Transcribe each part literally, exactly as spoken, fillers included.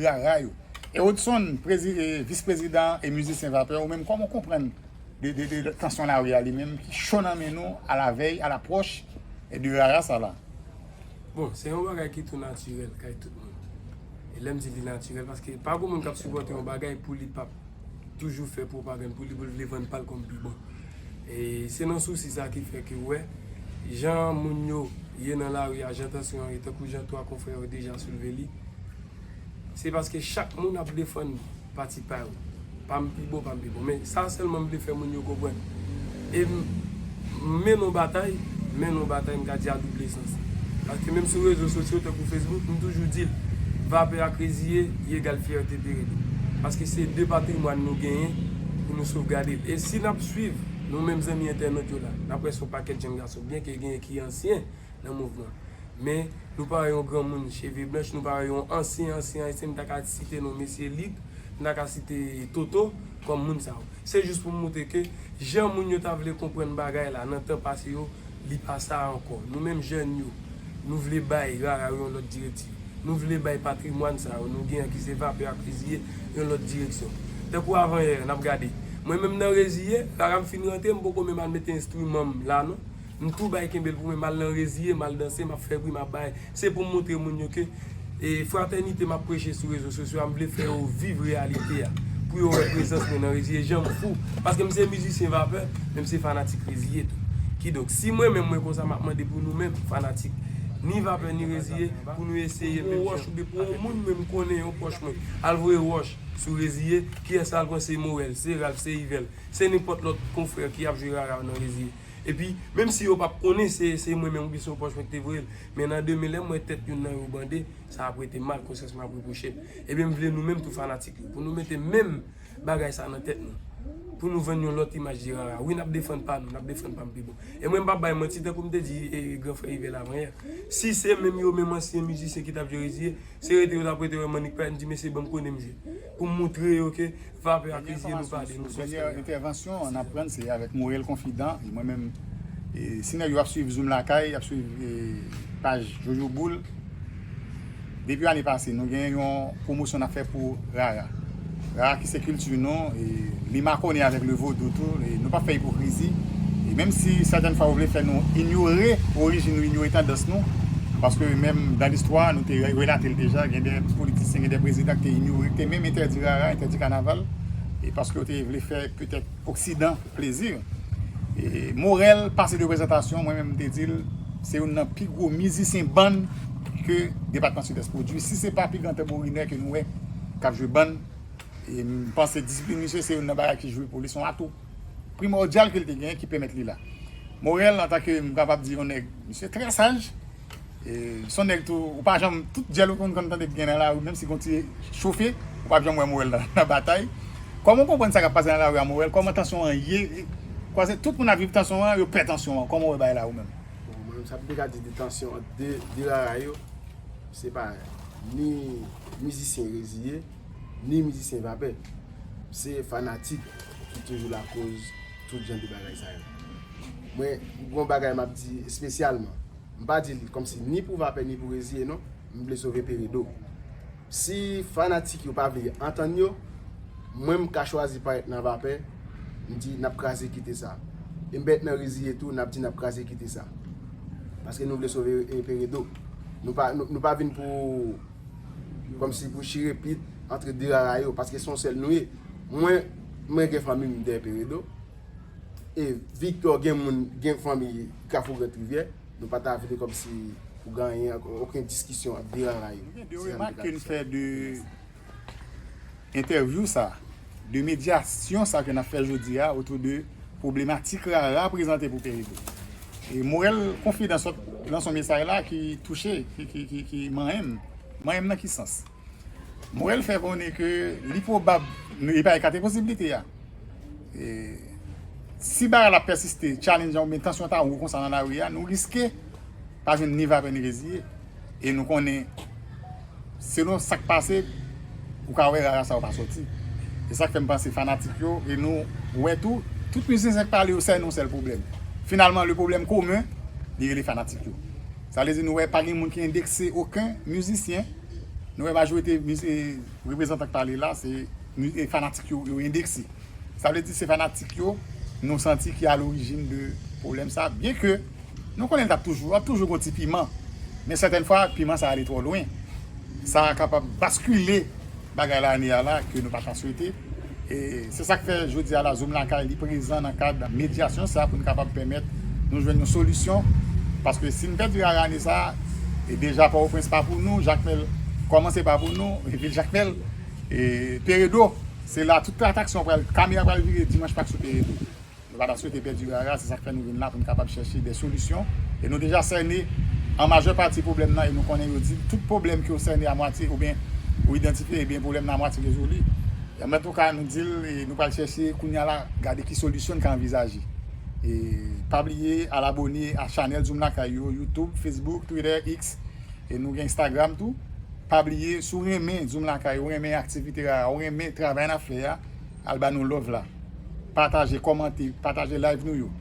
rara yo. E Odson, prezi, e, vis prezidan e mizisyen Vapè, ou menm, kòman w konprann de, de, de, de tansyon lari a li menm ki cho nan men nou alavèy, alapwòch, e, de rara sa la? Bon, se yon bagay ki tou natirèl kay tout moun. E lè m di li natirèl, paske pa gon moun k ap sipòte yon bagay pou li p ap toujou fè pwopagann pou li, pou l vle vann pa l kòm pi bon. E se nan sousi sa ki fè ke w wè jan moun yo ye nan lari a, jan tansyon an ye, tankou jan twa konfrè yo deja soulve li, se paske chak moun ap defann pati pa yo. Pa m pi bon, pa m pi bon. Men sa sèlman m vle fè moun yo konprann. E m mennen yon batay, mennen yon batay, m ka di a double sans. Paske menm sou rezo sosyo, tankou Facebook, m toujou di l, Vapè ak Reziye, i egal fyète Peredo. Paske se de patrimwàn nou genyen pou nou sovgade l. E si n ap swiv nou menm zanmi entènot yo la, n ap wè se yon pakèt jèn gason, byenke genyen ki ansyen nan mouvman. Men, nou pa wè yon granmoun cheve blanch, nou pa wè yon ansyen, ansyen ayisyen, m ta ka site non mesye Lig, m ta ka site Toto kòm moun sa yo. Se jis pou m montre ke jan moun yo ta vle konprann bagay la nan tan pase yo, li pa sa ankò. Nou menm jèn yo, nou vle bay rara yo yon lòt direktiv. Nou vle bay patrimwàn sa yo nou gen an ki se Vapè ak Reziye yon lòt direksyon. Tankou avanyè, n ap gade. Mwen menm nan Reziye, rara m fin rantre, m poko menm al mete enstriman m la non. M tou bay kenbe l pou mwen, m al nan Reziye, m al danse, m ap fè bri, m ap bay. Se pou m montre moun yo ke e fratènite m ap preche sou rezo sosyo a, m vle fè yo viv reyalite a. Pou yo wè prezans mwen nan Reziye, jan m fou. Paske m se mizisyen Vapè, men m se fanatik Reziye tou. Kidonk, si mwen menm mwen konsa, m ap mande pou nou menm, fanatik, ni Vapè ni Reziye, pou nou eseye menm jan. Pou yon wòch oubyen pou yon moun mwen m konnen, yon pwòch mwen, al voye wòch sou Reziye, kiyès al pran? Se Morel, se Ralph, se Yvel, se nenpòt lòt konfrè ki ap jwe rara nan Reziye. Epi, menm si yo p ap konnen se, se mwen menm oubyen se yon pwòch mwen ki te voye l, men nan demen lè m wè tèt youn nan yo bande, sa ap rete mal, konsyans mwen ap repwoche m. Ebyen, m vle nou menm tou fanatik yo, pou nou mete menm bagay sa nan tèt nou. Pou nou vann yon lòt imaj de rara. Wi, n ap defann pa nou, n ap defann pa m pi bon. E mwen, m p ap bay manti, tankou m te di e, gran frè Yvel avanyè. Si se menm yo, menm ansyen mizisyen ki t ap jwe Reziye, se rete yo t ap rete wè m annik pa m di, mesye, ban m konnen m jwe. Pou m montre yo ke Vapè ak Reziye nou pale, nou sòsè. Dènyè entèvansyon an n ap pran se avèk Morel Konfidan. E mwen menm, e, si nèg yo ap swiv Zoom Lakay, ap swiv e, paj Jojo Boul, depi ane pase, nou gen yon pwomosyon n ap fè pou rara. Rara ki se kilti nou, e li makònen avèk le vodou tou, e nou p ap fè ipokrizi. E menm si sètèn fwa yo vle fè nou inyore orijin nou, inyore tandans nou, paske menm dan listwa, nou te relate l deja, gen de politisyen, gen de prezidan ki te inyore, ki te menm entèdi rara, entèdi kanaval, e paske yo te vle fè petèt Oksidan plezi. E Morel pase de prezantasyon, mwen menm m te di l, se youn nan pi gwo mizisyen bann ke depatman Sidès pwodui. Si se pa pi gran tanbourinè ke nou wè k ap jwe bann, e m panse disiplin misye se youn nan bagay ki jwe pou li, se yon atou primòdyal ke l te genyen ki pèmèt li la. Morel, antanke m kapab di yon nèg, misye trè saj, e, se yon nèg tou, ou pa janm, tout dyèl ou konn, konn tande k gen nan lari, menm si gon ti chofe, ou p ap janm wè Morel nan, nan batay. Kòman w konprann sa k ap pase nan lari a, Morel? Kòman tansyon an ye? Kwazè tout moun ap viv tansyon an, yo pè tansyon an. Kòman w wè bagay la ou menm? Bon, mwen menm sa m te ka di de tansyon ant de, de rara yo, se pa ni mizisyen Reziye, ni mizisyen Vapè. Se fanatik ki toujou lakoz tout jan de bagay sa yo. Mwen, gon bagay m ap di espesyalman. M pa di l kòmsi ni pou Vapè ni pou Reziye non, m vle sove Peredo. Si fanatik yo pa vle antann yo, mwen m ka chwazi parèt nan Vapè, m di n ap kraze kite sa. E m parèt nan Reziye tou, n ap di n ap kraze kite sa. Paske nou vle sove e, Peredo. Nou pa, nou, nou pa vin pou, kòmsi pou chire pit antre de rara yo, paske se yon sèl nou ye. Mwen, mwen gen fanmi m dèyè Peredo. E Victor gen moun, gen fanmi Kafou Grant Rivyè. Nou pa ta vle kòmsi pou gen anyen, okenn diskisyon ant de rara yo. Gen de remak ke n fè de entèvyou sa, de medyasyon sa ke n ap fè jodi a otou de pwoblematik rara prezante pou Peredo. E Morel Konfidan sot lanse yon mesaj la ki touche, ki, ki, ki, ki manyen m. Manyen m nan ki sans? Morel fè konnen ke li pwobab, nou, li pa ekate posiblite a. E, si bagay la pèsiste, challenge an oubyen tansyon ta wo konsa nan lari a, nou riske pa jwenn ni Vapè ni Reziye. E nou konnen, selon sa k pase, ou ka wè rara sa yo pa sòti. E sa k fè m panse fanatik yo, e nou wè tou, tout mizisyen k pale yo sèl nan yon sèl pwoblèm. Finalman, le pwoblèm komen, li rele fanatik yo. Sa vle di nou wè pa gen moun ki endekse okenn mizisyen Nou wè majorite miz- e, reprezantan k pale la, se mi- e fanatik yo, yo endekse. Sa vle di se fanatik yo nou santi ki alorijin de pwoblèm sa, byen ke nou konnen l t ap toujou, ap toujou gon ti piman. Men sètèn fwa, piman sa ale twò lwen. Sa kapab baskile bagay la ane a la ke nou pa ta swete. E se sa k fè jodi a la Zoom Lakay li prezan nan kad medyasyon sa pou n kapab pèmèt nou jwenn yon solisyon. Paske si n pèdi Rara ane sa, e deja Pòtoprens pa pou nou, Jakmèl kòmanse pa pou nou, e vil Jakmèl, e Peredo, se la tout atraksyon pral, kamera pral vire dimanch Pak sou Peredo. Nou pa ta swete pèdi Rara, se sa k fè nou vin la pou n kapab chèche de solisyon. E nou deja sène an majè pati pwoblèm nan, e nou konnen yo di tout pwoblèm ke w sène a mwatye oubyen ou idantifye, ebyen pwoblèm nan a mwatye rezoli. E antouka, nou di l, e nou pral chèche kounye a la, gade ki solisyon n ka anvizaje. E pa bliye al abone a chanèl Zoom Lakay yo, YouTube, Facebook, Twitter, X, e nou gen Instagram tou. Pa bliye, si w renmen Zoom Lakay, ou renmen aktivite Rara, ou renmen travay n ap fè a, al ba nou love la. Pataje, kòmante, pataje live nou yo.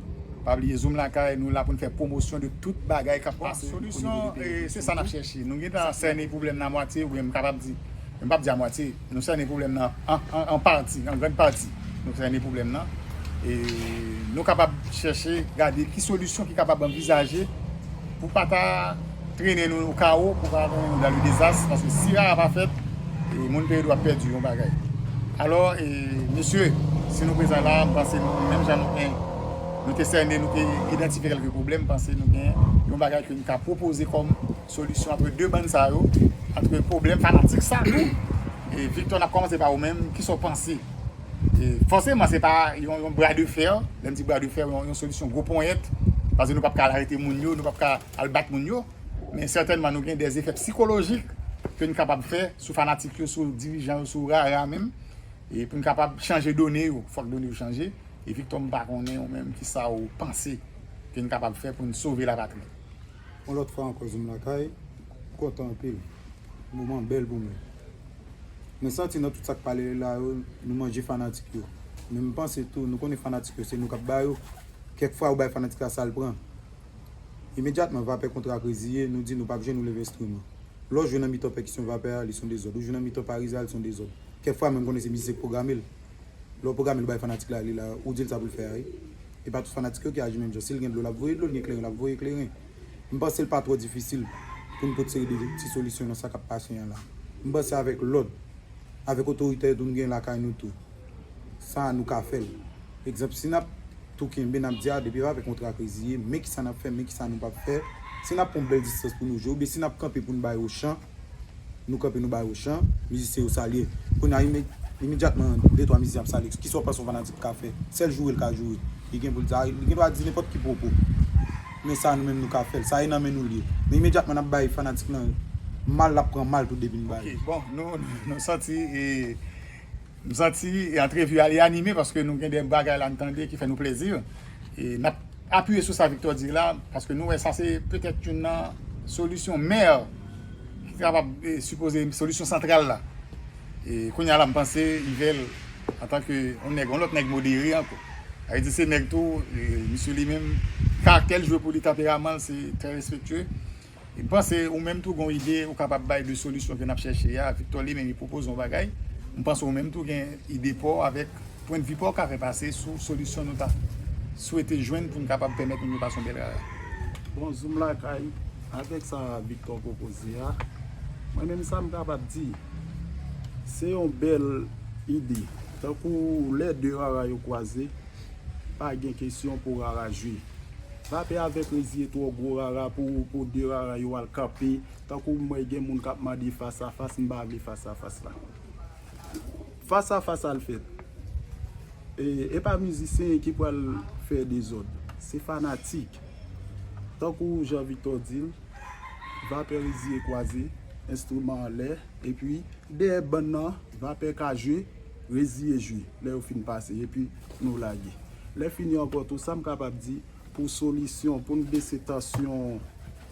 Pa bliye Zoom Lakay, nou la pou n fè pwomosyon de tout bagay k ap pase. Solisyon, e, se sa n ap chèche. Nou gentan sène pwoblèm nan a mwatye, oubyen m kapab di, m p ap di a mwatye, nou sène pwoblèm nan an, an, an pati, an grann pati. Nou sène pwoblèm nan. E nou kapab chèche gade ki solisyon ki kapab anvizaje pou pa ta trennen nou o kawo, pou pa trennen nou dan le dezas, paske si Rara pa fèt, e, moun Peredo ap pèdi yon bagay. Alò, e, mesye, si nou prezan la, m panse nou, menm jan nou gen, nou te sène, nou te idantifye kèlke pwoblèm, m panse nou gen yon bagay ke nou ka pwopoze kòm solisyon antre de bann sa yo, antre pwoblèm fanatik sa tou. E Victor, n ap kòmanse pa ou menm, kisa w panse? E fòseman, se pa yon, yon bra de fè, lè m di bra de fè, yon, yon solisyon gwo ponyèt, paske nou p ap ka al arete moun yo, nou p ap ka al bat moun yo, men sètènman nou gen de efè sikolojik ke n kapab fè sou fanatik yo, sou dirijan yo, sou Rara menm, e pou n kapab chanje done yo, fòk done yo chanje. E Victor, m pa konnen ou menm kisa w panse ke n kapab fè pou n sove lapatri. Yon lòt fwa ankò, Zoom Lakay, m kontan anpil. Moman bèl pou mwen. Mwen santi nan tout sa k pale la yo, nou manje fanatik yo. Men m panse tou, nou konnen fanatik yo, se nou k ap ba yo. Kèk fwa, ou bay fanatik la sa l pran. Imedyatman, Vapè kontre ak Reziye, nou di nou p ap jwe, nou leve enstriman. Lè w jwe nan mitan pèkisyon Vapè a, li se yon dezòd. Ou jwe nan mitan Parize a, li se yon dezòd. Kèk fwa menm, m konnen se mizisyen k pwograme l. Lè w pwograme l, ou bay fanatik la li la, ou di l sa pou l fè a, wi. E pa tout fanatik yo ki aji menm jan. Si l gen dlo, l ap voye dlo, l gen kleren, l ap voye kleren. M panse l pa twò difisil pou n pote seri de ti solisyon nan sa k ap pase an la. M panse avèk lòd, avèk otorite yo tou n gen lakay nou tou, sa a nou ka fè l. Egzanp, si n ap tou kenbe, n ap di a, depi avèk kontre ak Reziye, men kisa n ap fè, men kisa nou p ap fè. Si n ap pran yon bèl distans pou nou jwe, oubyen si n ap kanpe pou n bay Ochan, nou kanpe, nou bay Ochan, mizisyen yo salye. Kounye a, ime- imedyatman, de twa mizisyen ap salye. Kisa w panse yon fanatik ka fè? Sèl joure l ka joure. Li gen pou l di, li gen dwa di nenpòt ki pwopo. Men sa nou menm nou ka fè l. Sa e nan men nou l ye. Men imedyatman n ap bay fanatik lan mal, l ap pran mal tou depi n bay. Ok, bon, nou, nou santi, e, m santi, e, antrevi a li anime paske nou gen de bagay la n tande ki fè nou plezi. E n ap apiye sou sa Victor di la, paske nou wè sa se petèt youn nan solisyon mè ki kapab, e, sipoze solisyon santral la. E kounye a la, m panse Yvel, antanke yon nèg, yon lòt nèg modere ankò. Sa vle di se nèg tou, e, misye li menm, karaktè l jwe pou li, tanperaman l, se trè respektye. E m panse ou menm tou gen yon ide ou kapab bay de solisyon ke n ap chèche a. Victor li menm, li pwopoze yon bagay. M panse ou menm tou gen ide pa w avèk pwennvi pa w ka fè pase sou solisyon nou ta swete jwenn pou n kapab pèmèt moun yo pase yon bèl Rara. Bon, Zoom Lakay, avèk sa Victor pwopoze a, mwen menm sa m kapab di, se yon bèl ide. Tankou lè de Rara yo kwaze, pa gen kesyon pou Rara jwe. Vapè avèk Reziye twò gwo Rara pou, pou de Rara yo al kanpe. Tankou m wè gen moun k ap mande fas a fas, m pa vle fas a fas la. Fas a fas al fèt. E, e pa mizisyen ki pral fè dezòd. Se fanatik. Tankou Jean Victor di l, Vapè Reziye kwaze, enstriman anlè, epi dèyè bann nan, Vapè ka jwe, Reziye jwe, lè yo fin pase, epi nou lage. Lè fini ankò tou, sa m kapab di, pou solisyon, pou n bese tansyon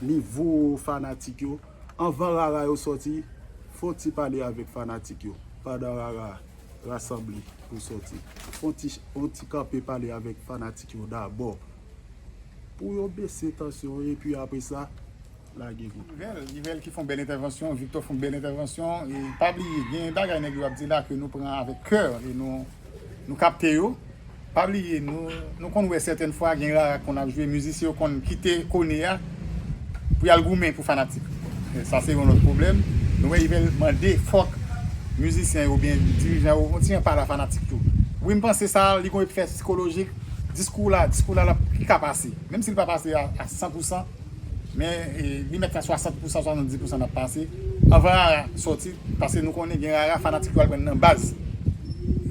nivo fanatik yo, anvan Rara yo sòti, fè yon ti pale avèk fanatik yo, pandan Rara rasanble pou sòti. Fè yon ti, yon ti kanpe pale avèk fanatik yo dabò. Pou yo bese tansyon yo, epi apre sa, Lage pou Yvel, Yvel ki fè yon bèl entèvansyon, Victor fè yon bèl entèvansyon. E pa bliye, gen bagay nèg yo ap di la ke nou pran avèk kè e nou, nou kapte yo. Pa bliye, nou, nou konn wè sètèn fwa gen rara k konn ap jwe, mizisyen yo konn kite kone a pou y al goumen pou fanatik. E sa se yon lòt pwoblèm. Nou wè Yvel mande fòk mizisyen yo oubyen dirijan yo yon ti jan pale a fanatik yo. Wi, m panse sa, li gon efè sikolojik. Diskou la, diskou la, la, li ka pase. Menm si l pa pase a, a san pou san, men e, li mèt fè swasant pou san, swasanndis pou san n ap pase. Anvan rara sòti, paske nou konnen gen rara fanatik yo al pran nan baz.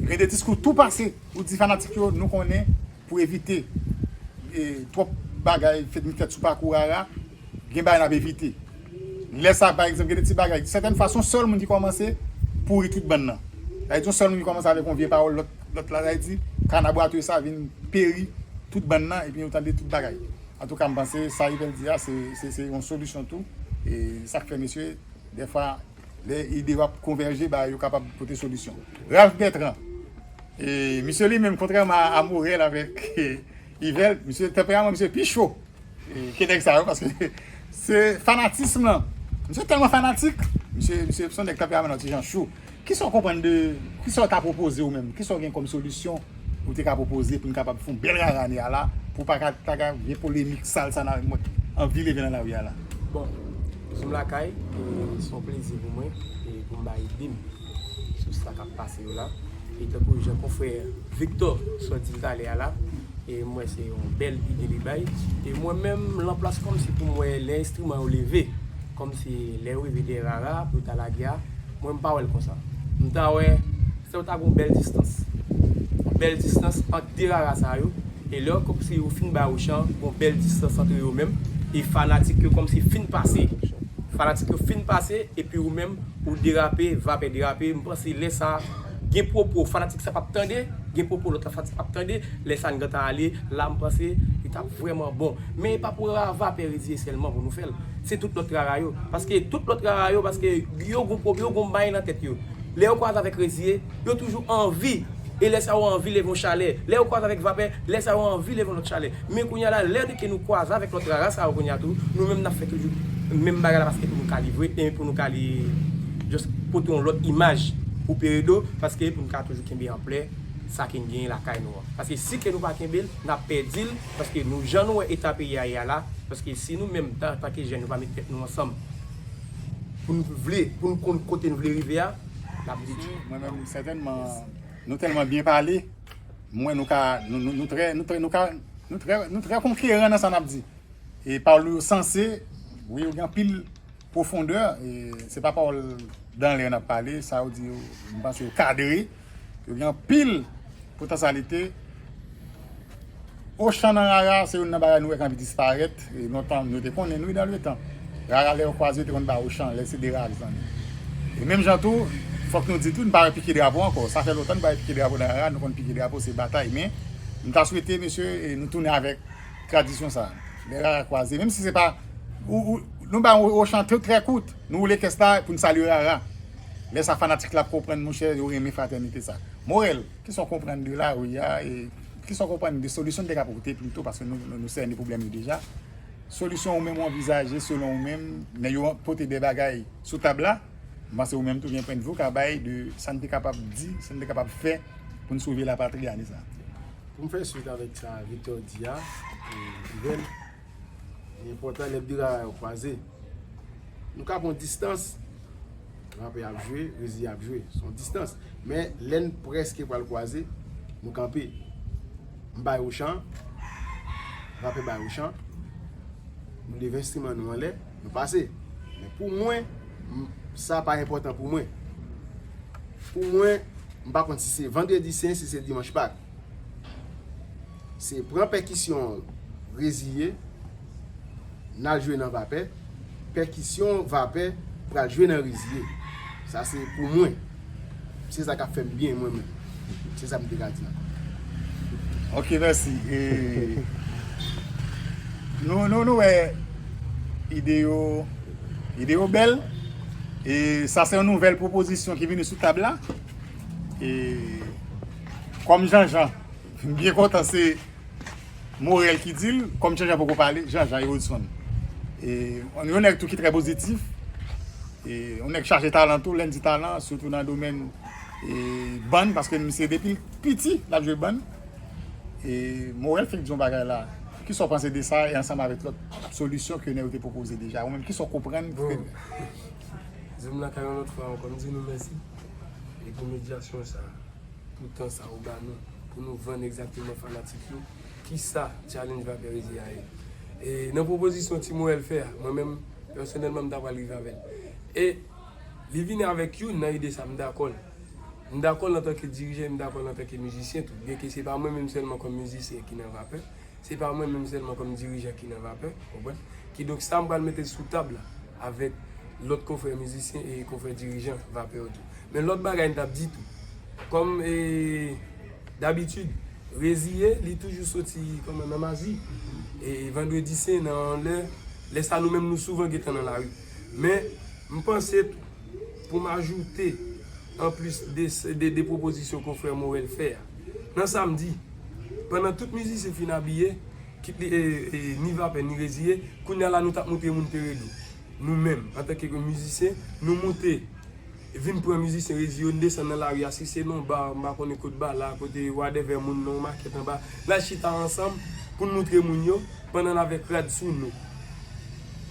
Gen de diskou tou pase, ou di fanatik yo, nou konnen pou evite e, twòp bagay fèt, fèt sou pakou rara, gen bagay n ap evite. Lè sa, pa egzanp, gen de ti bagay, sètèn fwa, se yon sèl moun ki kòmanse pouri tout bann nan. Sa vle di, yon sèl moun ki kòmanse avèk yon vye pawòl, lòt, lòt la, sa vle di, kanabwatè sa vin peri tout bann nan, epi nou tande tout bagay. Antouka, m panse, sa Yvel di a, se, se, se yon solisyon tou. E sa k fè, mesye, dèfwa, lè ide yo ap konvèje, bagay yo kapab pote solisyon. Ralph Bertrand, e, misye li menm, kontrèman a, a Morel avèk Yvel, misye, tanperaman misye pi cho e, ke nèg sa yo, paske se fanatism lan. Misye tèlman fanatik, misye, misye se yon nèg tanperaman nan ti jan cho. Kisa w konprann de, kisa w ta pwopoze ou menm? Kisa w gen kòm solisyon ou te ka pwopoze pou n kapab fè yon bèl rara ane a la, pou pa ka, ta ka gen polemik sal sa n a, mwen anvi leve nan lari a la? Bon, sou m lakay, e, se yon plezi pou mwen, e, pou m bay ide m sou sa k ap pase yo la. E tankou jan konfrè Victor sot di l talè a la, e m wè se yon bèl ide li bay. E mwen menm, lan plas kòmsi pou m wè lè enstriman yo leve, kòmsi lè yo rive dèyè rara pou yo ta lage a, mwen m pa wè l konsa. M ta wè se yo ta gen yon bèl distans. Yon bèl distans ant de rara sa yo. E lè yo kòmsi yo fin bay yo chan, gen yon bèl distans ant yo menm. E fanatik yo kòmsi fin pase. Fanatik yo fin pase, epi ou menm, ou derape, Vapè derape. M panse lè sa, gen pwopo fanatik sa p ap tande, gen pwopo lòt la fanatik p ap tande. Lè sa n gentan ale, la m panse li t ap vrèman bon. Men e pa pou rara Vapè reziye sèlman pou nou fè l. Se tout lòt rara yo. Paske tout lòt rara yo, paske yo gon pwob, yo gon may nan tèt yo. Lè yo kwaze avèk reziye, yo toujou anvi. E lè sa yo anvi leve yon chalè. Lè yo kwaze avèk Vapè, lè sa yo anvi leve yon lòt chalè. Men kounye a la, lè de ke nou kwaze avèk lòt rara sa yo kounye a tou, nou menm n ap fè toujou menm bagay la paske pou nou ka livre, e pou nou ka li, just pote yon lòt imaj pou Peredo, paske pou nou ka toujou kenbe anplè sa ke n genyen lakay nou an. Paske si ke nou pa kenbe l, n ap pèdi l, paske nou, jan nou wè eta peyi a ye a la, paske si nou menm, an, antanke jèn, nou pa met tèt nou ansanm, pou nou vle, pou nou konn kote nou vle rive a, n ap detwi. Mwen menm, sètènman, nou tèlman byen pale, mwen, nou ka, nou, nou, nou trè, nou trè, nou ka, nou trè, nou trè konkeran nan sa n ap di. E pawòl ou yo sanse, wi, yo gen anpil pwofondè, e se pa pawòl dan lè n ap pale, sa yo di yo, m panse yo kadre, yo gen anpil potansyalite. Ochan nan rara, se youn nan bagay nou wè k anvi disparèt, e lontan nou te konnen, nou, dan le tan. Rara, lè yo kwaze, yo te konn ba Ochan, lè se de rara ki zanmi. E menm jan tou, fòk nou di tou, nou pa wè pike drapo ankò. Sa fè lontan nou pa wè pike drapo nan rara, nou konn pike drapo, se batay. Men, m ta swete, mesye, e nou tounen avèk tradisyon sa. Lè rara kwaze, menm si se pa, ou, ou, nou ba yon Ochan trè, trè kout, nou woule kès la pou n salye rara. Lè sa fanatik la ap konprann, monchè, yo renmen fratènite sa. Morel, kisa w konprann de lari a, e kisa w konprann de solisyon n te ka pote plito, paske nou, nou, nou sène pwoblèm yo deja. Solisyon ou menm ou anvizaje, selon ou menm, nèg yo pote de bagay sou tab la, m panse ou menm tou gen pwennvi w ka bay de sa n te kapab di, sa n te kapab fè pou n sove lapatri ane sa. Pou m fè swit avèk sa Victor di a, e, Yvel, li enpòtan lè de rara yo kwaze. Nou ka pran distans, Vapè ap jwe, Rezi ap jwe. Se yon distans. Men lè n prèske pral kwaze, nou kanpe. M bay Ochan, Vapè bay Ochan. Nou leve enstriman nou anlè, nou pase. Men pou mwen, m, sa pa enpòtan pou mwen. Pou mwen, m pa konn si se vandredi sen, si se dimanch Pak. Se pran pèkisyon Rezi ye, n al jwe nan Vapè, pèkisyon Vapè pral jwe nan Rezi ye. Sa se pou mwen. Se sa k ap fè m byen mwen menm. Se sa m te ka di ankò. Ok, mèsi. E, nou, nou, nou wè ide yo, ide yo bèl. E sa se yon nouvèl pwopozisyon ki vini sou tab la. E kòm Janjan, m byen kontan se Morel ki di l, kòm Janjan poko pale, Janjan e Rodson. E, yon nèg tou ki trè pozitif. E, yon nèg chaje talan tou, lè n di talan, sitou nan domèn, e, bann, paske misye depi l piti, l ap jwe bann. E, Morel fèk di yon bagay la. Kisa w panse de sa, e ansanm avèk lòt solisyon ke nèg yo te pwopoze deja? Ou menm, kisa w konprann? Bon. Zoom Lakay yon lòt fwa ankò, m di nou mèsi. E pou medyasyon sa a, pou tan sa ou ba nou, pou nou vann egzakteman fanatik yo kisa challenge Vapè Rezye a ye. E nan pwopozisyon Ti Morel fè a, mwen menm, pèsonèlman, m ta pral rive avè l. E li vini avèk youn nan ide sa, m dakò l. M dakò l antanke dirijan, m dakò l antanke mizisyen tou. Byenke se pa mwen menm sèlman kòm mizisyen ki nan Vapè, se pa mwen menm sèlman kòm dirijan ki nan Vapè, konprann? Kidonk sa m pral mete l sou tab la avèk lòt konfrè mizisyen e konfrè dirijan Vapè yo tou. Men lòt bagay m t ap di tou, kòm, e, dabitid, Reziye, li toujou soti kòman nan maji. E vandredi sen, nan lè, lè sa nou menm nou souvan gentan nan lari. Men, m panse tou, pou m ajoute, anplis de, de, de pwopozisyon konfrè Morel fè a, nan samdi, pandan tout mizisyen fin abiye, kit li, e, e, ni Vapè, ni Reziye, kounye a la nou t ap montre moun Peredo. Nou menm, antanke mizisyen, nou moute, vin pran mizisyen Reziye yo, n desann nan lari a, si se nan ba, m pa konnen kot ba la, kote whatever moun nan yon makèt anba, n al chita ansanm pou n montre moun yo, pandan n avèk rad sou nou.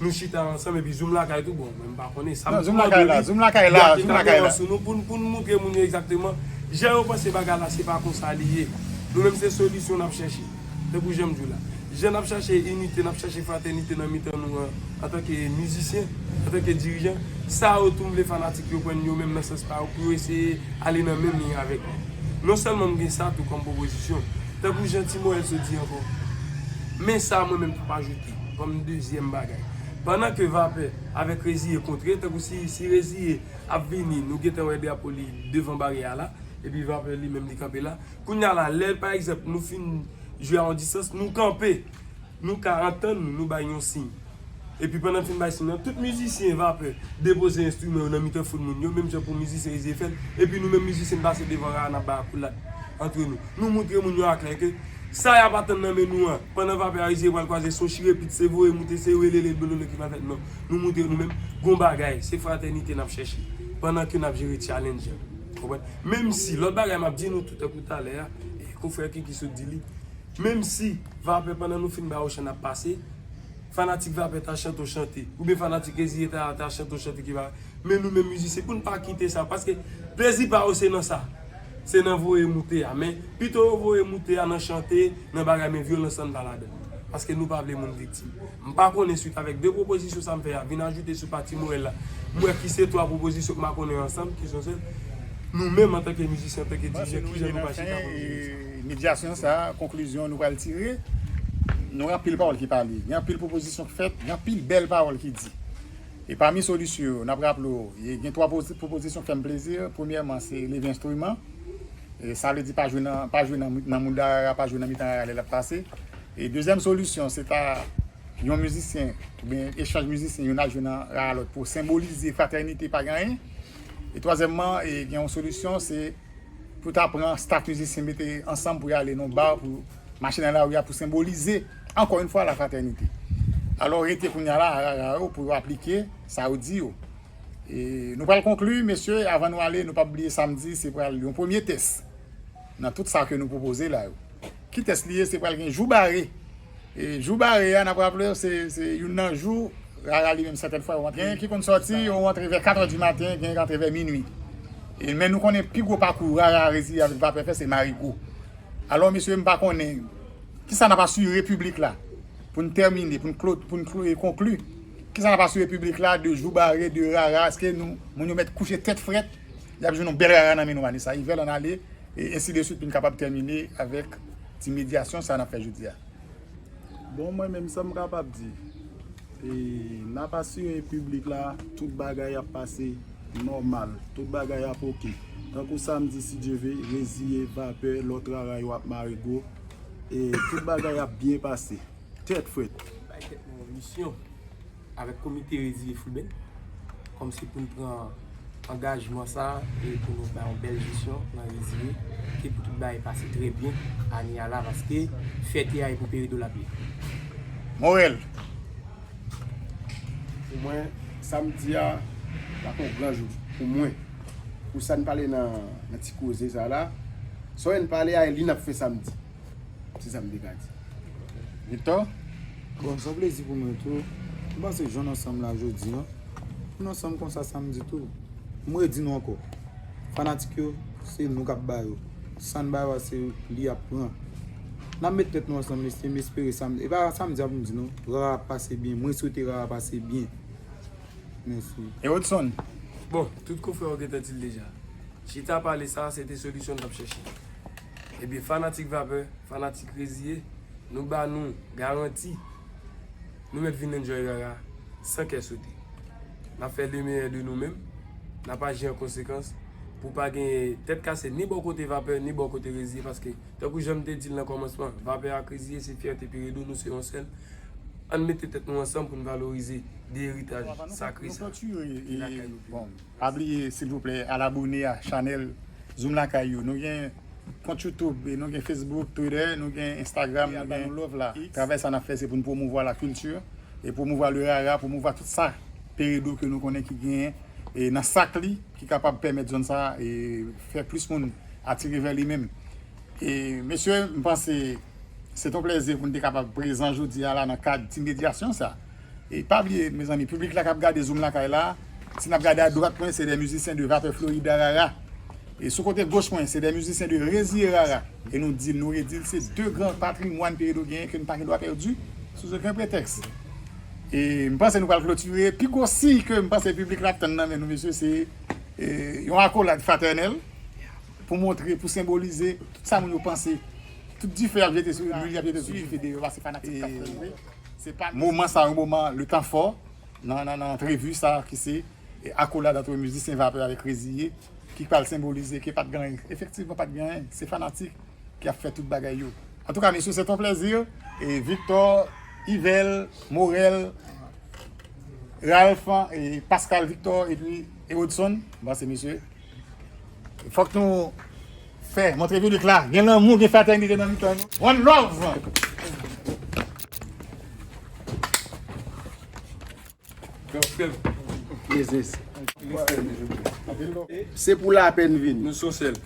Nou chita ansanm epi Zoom Lakay tou, bon, mwen m pa konnen sa. Non, Zoom Lakay la, Zoom Lakay la, Zoom Lakay la. Sou nou pou n, pou n montre moun yo egzakteman jan yo panse bagay la, se pa konsa li ye. Nou menm se solisyon n ap chèche. Tankou jan m di w la. Jan n ap chache inite, n ap chache fratènite nan mitan nou an, antanke mizisyen, antanke dirijan, sa yo tou m vle fanatik yo pran yo menm nan sans pa yo pou yo eseye ale nan menm liy avèk nou. Non sèlman m gen sa tou kòm pwopozisyon, tankou jan Ti Morel sot di ankò. Men sa mwen menm t ap ajoute kòm dezyèm bagay. Pandan ke Vapè avèk Reziye kontre, tankou si, si Reziye ap vini, nou gentan wè drapo li devan baryè a la, epi Vapè li menm li kanpe la. Kounye a la, lè pa egzanp, nou fin jwe a yon distans, nou kanpe, nou ka antann nou, nou bay yon siy. Epi pandan n fin bay siy nan, tout mizisyen Vapè depoze enstriman yo nan mitan foul moun yo, menm jan pou mizisyen Reziye fè l, epi nou menm mizisyen n pase devan Rara n ap bay akolad antre nou. Nou montre moun yo aklè ke sa y ap atann nan men nou an, pandan Vapè a Reziye pral kwaze, se yon chirepit, se voye moute, se welele bololo ki pral fèt, non. Nou montre nou menm, gon bagay, se fratènite n ap chèche, pandan ke n ap jere challenge an. Konprann? Menm si, lòt bagay m ap di nou tou tankou talè a, e, konfrè Kiki sot di li, menm si Vapè pandan nou fin bay Ochan ap pase, fanatik Vapè ta chante yon chante, oubyen fanatik Reziye ta, ta chante yon chante ki pa, men nou menm mizisyen, pou n pa kite sa, paske plezi pa yo se nan sa, se nan voye moute a, men pito yo voye moute a nan chante, nan bagay, men vyolans lan n pa ladan l, paske nou pa vle moun viktim. M pa konnen swit avèk de pwopozisyon sa m fè a, vin ajoute sou pa Ti Morel la. M wè ki se twa pwopozisyon k makonnen ansanm, ki se yon sèl. Nou menm antanke mizisyen, antanke dirijan, kijan nou pa chita pou nou jere sa? Medyasyon sa, konklizyon nou pral tire, nou gen anpil pawòl ki pale, gen anpil pwopozisyon k fèt, gen anpil bèl pawòl ki di. E pami solisyon yo, n ap raple w, e gen twa pozi-, pwopozisyon k fè m plezi. Premyèman, se leve enstriman. E sa vle di pa jwe nan, pa jwe nan, nan mouda Rara, pa jwe nan mitan Rara lè l ap pase. E dezyèm solisyon, se ta yon mizisyen, oubyen echanj mizisyen, youn al jwe nan Rara lòt pou senbolize fratènite, pa gen anyen. E twazyèmman, e gen yon solisyon, se pou ta pran staff mizisyen mete ansanm pou y ale nan ba pou mache nan lari a pou senbolize, ankò yon fwa, lafratènite. Alò, rete kounye a la a Rara yo pou yo aplike sa yo di yo. E nou pral konkli, mesye, avan nou ale, nou p ap bliye samdi, se pral yon premye tès nan tout sa ke nou pwopoze la yo. Ki tès li ye? Se pral gen jou bare. E jou bare a, n ap raple, se, se youn nan jou Rara li menm sètèn fwa yo antre. Gen ki konn sòti, yo antre vè kat è di maten, gen ki antre vè minui. E, men nou konnen pi gwo pakou Rara Reziye avèk Vapè fè, se Marigo. Alò, mesye, m pa konnen kisa n ap asire piblik la pou n tèmine, pou n klo-, pou n klo-, konkli. Kisa n ap asire piblik la de jou bare, de Rara? Èske nou, moun yo mèt kouche tèt frèt, y ap jwenn yon bèl Rara nan men nou, Vanessa Yvel, ann ale, e ensi de swit, pou n kapab tèmine avèk ti medyasyon sa n ap fè jodi a? Bon, mwen menm, sa m kapab di, e, n ap asire piblik la, tout bagay ap pase nòmal, tout bagay ap oke. Tankou samdi, si Dye ve, Reziye, Vapè, lòt Rara yo ap Marigo, e tout bagay ap byen pase. Tèt frèt. Bay tèt nou yon misyon avèk komite Reziye Full Band, kòmsi pou n pran angajman sa a e pou nou bay yon bèl jesyon nan Reziye, ke pou tout bagay pase trè byen ane a la, paske fète a e pou Peredo l ap ye. Morel. Pou mwen, samdi a, la pou yon gran jou pou mwen. Pou sa n pale nan, nan ti koze sa la, sa w wè n pale a, e li n ap fè samdi. Se sa m te ka di. Victor? Bon, se yon plezi pou mwen tou. M panse jwenn ansanm la jodi a. Nou ansanm konsa samdi tou. M redi nou ankò. Fanatik yo, se nou k ap ba yo. Sa n ba yo a, se li y ap pran. N ap met tèt nou ansanm, mesye, m espere samdi. E pa samdi a pou m di nou. Rara ap pase byen. Mwen swete Rara pase byen. Mèsi. E Rodson? Bon, tout konfrè yo gentan di l deja. Chita pale sa, se te solisyon n t ap chèche. Ebyen, fanatik Vapè, fanatik Reziye, nou ba nou garanti, nou mèt vin enjoy Rara san kè sote. N ap fè le meyè de nou menm, n ap aji an konsekans pou pa gen tèt kase ni bò kote Vapè, ni bò kote Reziye, paske, tankou jan m te di l nan kòmansman, Vapè ak Reziye se fyète Peredo, nou se yon sèl. Ann mete tèt nou ansanm pou n valorize de eritaj sakre sa ki lakay nou. Bon, pa bliye, silvouplè, al abone a chanèl Zoom Lakay yo. Nou gen kont YouTube, e nou gen Facebook, Twitter, nou gen Instagram, nou gen love la. Travay sa n ap fè, se pou n pwomouvwa lakilti, e pwomouvwa le rara, pwomouvwa tout sa Peredo ke nou konnen ki genyen, e nan sak li, ki kapab pèmèt zòn sa, e fè plis moun atire vè li menm. E, mesye, m panse se t on plèzi pou n te kapab prezan jodi a la nan kad ti medyasyon sa. E pa bliye, mezanmi, piblik la k ap gade Zoom Lakay la, si n ap gade adwat mwen, se de mizisyen de Vapè Florida Rara. E sou kote goch mwen, se de mizisyen de Reziye Rara. E nou di l, nou redi l, se de gran patrimwàn Peredo genyen ke n pa gen dwa pèdi sou okenn pretèks. E m panse nou pral klotire. Pi gwo siy ke m panse piblik la ap tann nan men nou, mesye, se, e, yon akolad fratènèl pou montre, pou senbolize tout sa moun yo panse. Tout dife y ap jete sou, lwil y ap jete sou dife deyò, paske fanatik k ap fè l vre. Se pa moman sa, yon moman, le tan fò, nan, nan, nan antrevi sa, ki se, e, akolad ant mizisyen Vapè avèk Reziye, ki pral senbolize ke pa t gen anyen. Efektivman, pa t gen anyen. Se fanatik ki ap fè tout bagay yo. Antouka, mesye, se t on plèzi. E Victor, Yvel, Morel, Ralph, e Pascal Victor, epi Erodson. Bon, se mesye. Fòk nou fè montre piblik la gen lanmou, gen fratènite nan mitan nou. One love! Se pou lapè n vini. Nou se yon sèl.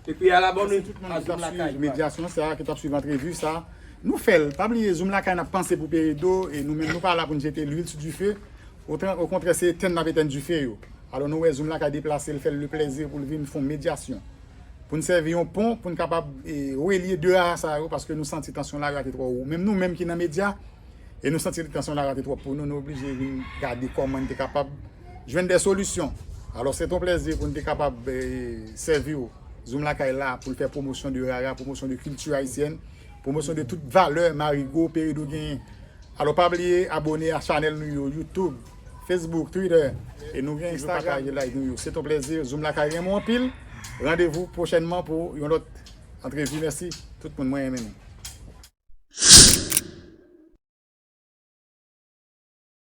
Epi al abòne a Zoom Lakay. Medyasyon sa ki t ap swiv antrevi sa, nou fè l. Pa bliye, Zoom Lakay n ap panse pou Peredo, e nou menm nou pa la pou n jete lwil sou dife. Okontrè, se etenn n ap etenn dife yo. Alò nou wè Zoom Lakay deplase, l fè l le plèzi pou l vin fè yon medyasyon. Pou n sèvi yon pon, pou n kapab, e, relye de rara sa yo, paske nou santi tansyon lari a te twò wo. Menm nou menm ki nan medya, e nou santi tansyon lari a te twòp pou nou, nou oblije vin gade kòman n te kapab jwenn de solisyon. Alò, se t on plèzi pou n te kapab, e, sèvi w, Zoom Lakay la, pou l fè pwomosyon de rara, pwomosyon de kilti ayisyèn, pwomosyon de tout valè Marigo, Peredo genyen. Alò, pa bliye abòne a chanèl nou yo, YouTube, Facebook, Twitter, e nou gen Instagram, pataje live nou yo. Se t on plèzi, Zoom Lakay renmen w anpil. Randevou pwochènman pou yon lòt antrevi. Mèsi tout moun, mwen renmen nou.